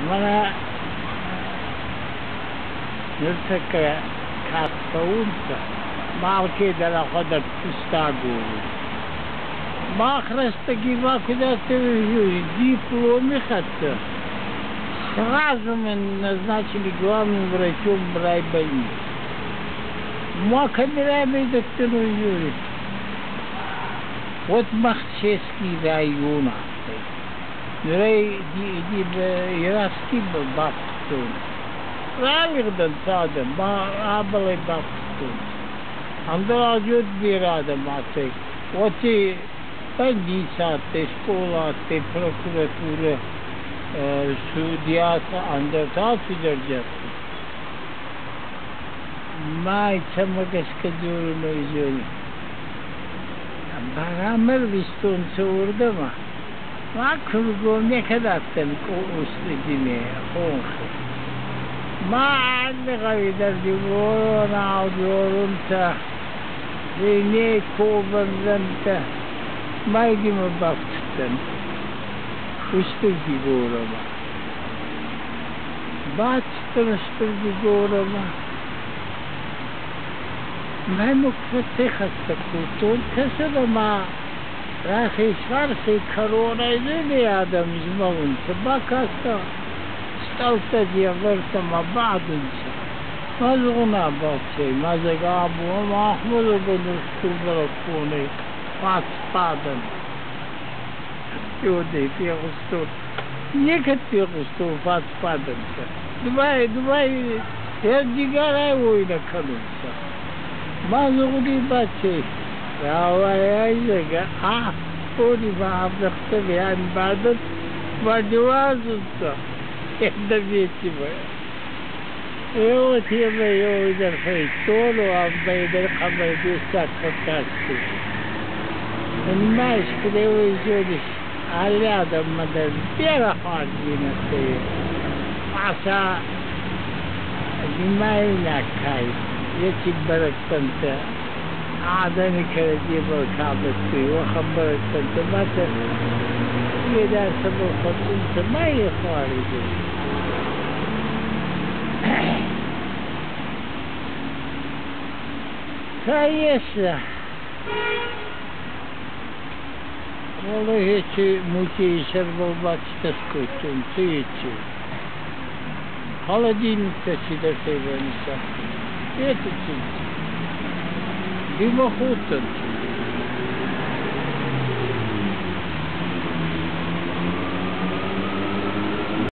Мӕнӕ нуртӕккӕ ка цӕунцӕ, ма алкедӕр ӕхуӕдӕг куст агоруй. Мах рӕстӕги ба куд адтӕй, дипломи хӕццӕ сразу мӕн назначили главным врачом райбольницы. Ма кӕми райбайдӕдтӕн, вот Махчески район адтӕй. Нурӕй Ирӕзти бафтудтон. Ралигъдӕнцӕ адӕм, абӕлӕй бафтудтонцӕ. Ӕндӕр ӕдзуд берӕ адӕм адтӕй. Уоти больницӕ адтӕй, скъола адтӕй, прокуратурӕ, судьятӕ, ӕндӕртӕ алцидӕр дӕр адтӕй. Ма цӕмӕ гӕсгӕ дзорун, уой зонун. Барамӕ рвистонцӕ уордӕмӕ. Ма кургом некӕд адтӕн Къустиме хонхи. Ма алли гъӕуи дӕр дигоронау дзорунцӕ, дуйней ковӕндӕнттӕ. Ма имӕ бафтудтӕн Устур Дигорӕмӕ. Бацудтӕн Устур Дигорӕмӕ. Мӕ фӕцӕйхӕццӕ кодтон, кӕсӕн ӕма рахесфарсӕй кӕронӕй дуйней адӕм змӕлунцӕ, бакастӕн стъӕлттӕ ӕвӕрдтӕ ма бадунцӕ. Ма зугъуна бацӕй, ма зӕгъӕ, абон махмӕ зӕгъун устур бӕрӕгбонӕй фацбадӕн. Еудей фегъустон, некӕд фегъустон фацбадӕнтӕ. Дубай, Дубай ӕрдигарӕй уой нӕ кӕнунцӕ. Ма зугъуди бацӕй, рауайай, зӕгъӕ, афони ма ӕвдӕхтӕ бадӕн, ма ниуазунцӕ. Эндометимӕ. Еуотемӕй еуидӕр фӕййидтон, ӕмбайдӕр хъӕбӕр дессаг фӕккастӕй. Ма искуд-еуӕй зонис, алли адӕммӕ дӕр берӕ хуарздзийнӕдтӕ ес. Аса нимайуйнаг ка ӕй, еци бӕрӕгбӕнттӕ адӕми кӕрӕдзебӕл ка бӕттуй, уӕхӕн бӕрӕгбӕнттӕ ма сӕ федар цӕбӕл фӕццунцӕ, ма е хуари. Конечно. Валлахи, музейи сӕрбӕл бацитӕ скодтонцӕ еци. Холодильниктӕ цидӕртӕ исагътонцӕ. Етӕ ци? Димоходтӕнцӕ.